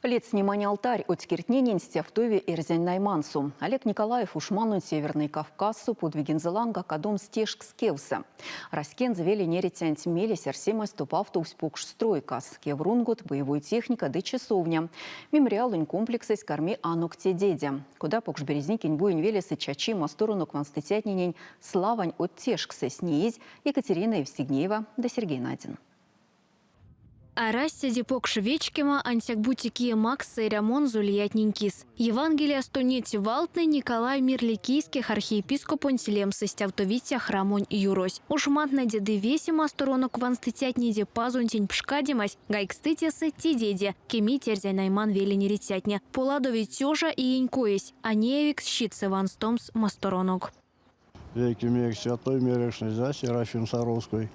Ледстнемань алтарь откертненень стявтови Эрзянь Наймансо. Олег Николаев ушманонть Северной Кавказсо подвигензэ ланга кадомс тешкс кевсэ. Раськензэ велень эрицянть мелесь арсемась топавтовсь покш стройкас, кеврунгот, боевой техника ды часовня. Мемориалонь комплексэсь карми анок тедеде. Кода Покш Березникень буень велесэ чачи масторонок ванстыцятненень славань од тешксэсь, неизь Екатерина Евстигнеева ды Сергей Надин. Арась седе покш вечкема, ансяк бути кие макссы эрямонзо лиятнень кис. Евангелиясто неть валтнэ Николай Мирликийских архиепископонть лемсэ стявтовиця храмонь юрось. Ушмантнэде ды весе масторонок ванстыцятнеде Пазонтень пшкадемась гайгсты тесэ тедеде, кемить Эрзянь Найман велень эрицятне. Поладови тёжа иень коесь, а неявикс щитсэ ванстомс масторонок. Вейке меек святой мерекшнызя Серафим Саровской.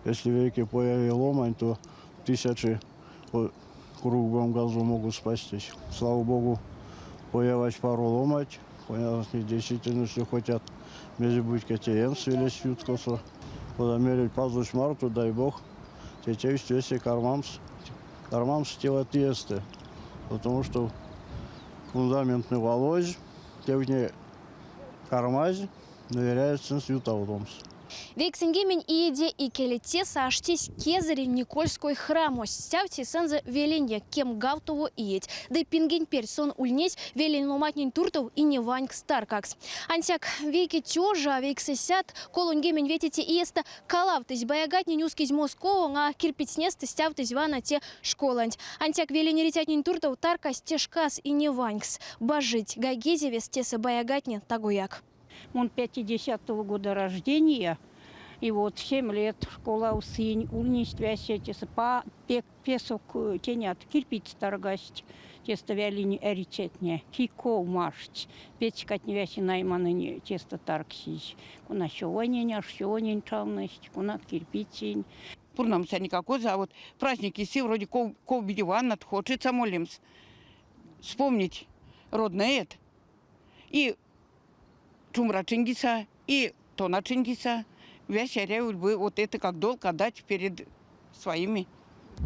Если вейке появи ломань, то тысячи кругом газу могут спастись. Слава Богу, появась пару ломать, понятно, действительностью хотят мезе-бути теемс велесь юткосо. Кода мерить Пазось марту, дай Бог, тетевсть весе кармамс, кармамс телотиесты, потому что фундаментны валозь, тевтне кармазь доверяют сынст ютавтомс. Вейксэньгемень иеде икеле тесэ аштесь кезэрень Никольской храмось. Стявтсь сонзэ велень кемгавтово иеть. Ды пингень перть сон ульнесь велень ломантнень туртов иневанькс таркакс. Ансяк вейке тёжа вейксэсядт 35-це иестэ калавтызь баягатнень, ускизь Московов, а кирпицнестэ стявтызь вана те школанть. Ансяк велень эрицятнень туртов таркась те шкас иневанькс. Бажить гайгезевест тесэ баягатне тагояк. Он 50-го года рождения, и вот 7 лет школа усынь, ульнесть весе па, песок тенят, кирпич таргасть, тесто вялини эрицетне, кико маштсь, пецькатне весе найманы тесто таргсизь. Куна сёвонень, аж сёвонень чавность, куна кирпичень. Пурнамся никакой, а вот праздники все вроде ков, ков Ивановна хочется молимся. Вспомнить родное и Чумра Чингиса, и Тона Чингиса. Весь бы вот это как долг отдать перед своими.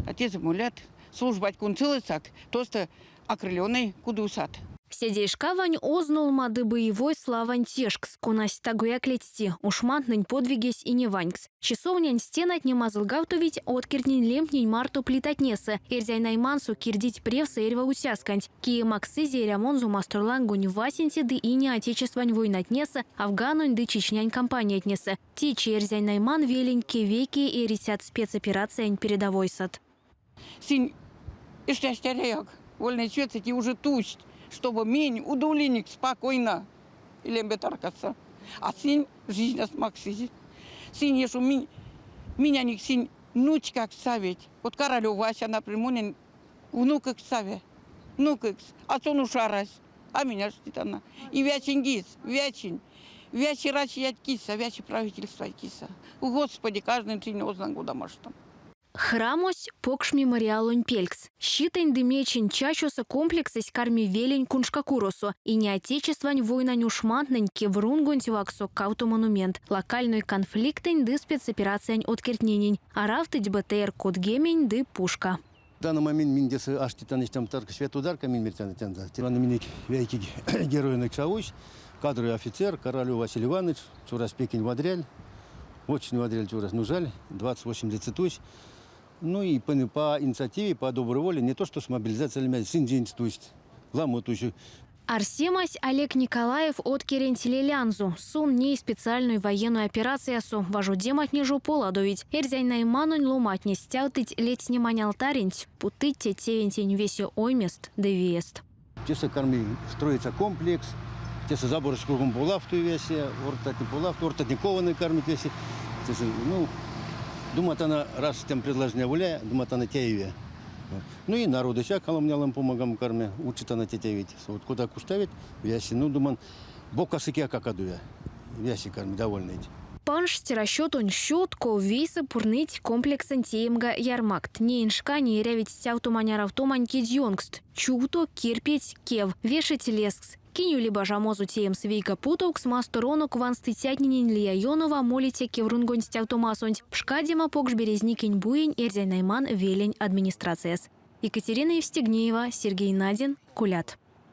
Отец молят, службать кунцилысак, просто окрыленный кудусат. Седейшкавань ознолма ды боевой славань тешкс, конась тагояк ледсти ушмантнэнь подвигесь иневанькс. Часовнянь стенатне мазылгавтовить откертнень лемтнень марто плитатнесэ. Эрзянь Наймансо кирдить превсэ эрьва уцясканть, кие максызе эрямонзо масторлангонь васенце ды Ине Отечествань войнатнесэ, Афганонь ды Чечнянь кампаниятнесэ. Течи Эрзянь Найман велень кевейкее эрицят спецоперациянь передовойсат. Сынь эштясть вольной светсети уже тусть, чтобы минь удовлиник спокойно лембе таркаса. А сынь жизнь максызь. Сынь ешо минь, меня них сынь внучкак саветь. Вот Королев Вася, например, монень внукок саве. Внукокс. А сон уж арась. А меня ждет она. И вячин гиз, вячин. Вячи рачи киса, вячи правительство киса. Господи, каждый день ознан куда может там. Храмось покш мемориалонь пелькс. Щитэнь ды мечень чачосо комплексэсь карми велень куншкакуросо. Ине Отечествань войнань ушмантнэнь кеврунгонть вакссо кавто монумент: локальной конфликтэнь ды спецоперациянь откертненень. Аравтыть БТР кодгемень ды пушка. В данный момент миндесе аштитан там тарка светударка мин мертян минек вейке героенек чавозь, кадровый офицер Королев Василий Иванович, цёрась пекень вадряль, очень вадряль цёрась, ну жаль, 28 лет тусь. Ну и по инициативе, по доброй воле, не то что с мобилизацией, сын то есть ламо то есть Арсемась Олег Николаев откеренть лелянзо. Сон ней специальной военной операциясо важодематне жо поладовить. Эрзянь Найманонь ломатне стявтыть ледстнемань алтаренть, путыть те тевентень весе оймест ды виест. Тесэ карми строиться комплекс, тесэ забор кругом полавту весе, ортатне полавту, ортатне кованые кармить весе. Тесэ, ну, думат она, раз там предложение гуляя, думат она тееве. Ну и народу вся коломнялым помогам карме, учит она тетя Вот куда куставить, вяси, ну, думан, бока сыке какадуя. Вяси карми довольны эти. Панжсть расчетонь счет, ков вейсэ пурныть комплексэнть теемга ярмакт. Неень шкане эрявить стявтомань аравтомань кедьёнкст. Чувто, кирпець, кев. Вешить лезкс. Кинь ули бажамозо теемс вейке путовкс масторонок ванстыцятненень лия ёнов а молиця кеврунгонь стявтомасонть, пшкадема Покш Березникень буень Эрзянь Найман велень администрацияс. Екатерина Евстигнеева, Сергей Надин, Кулят.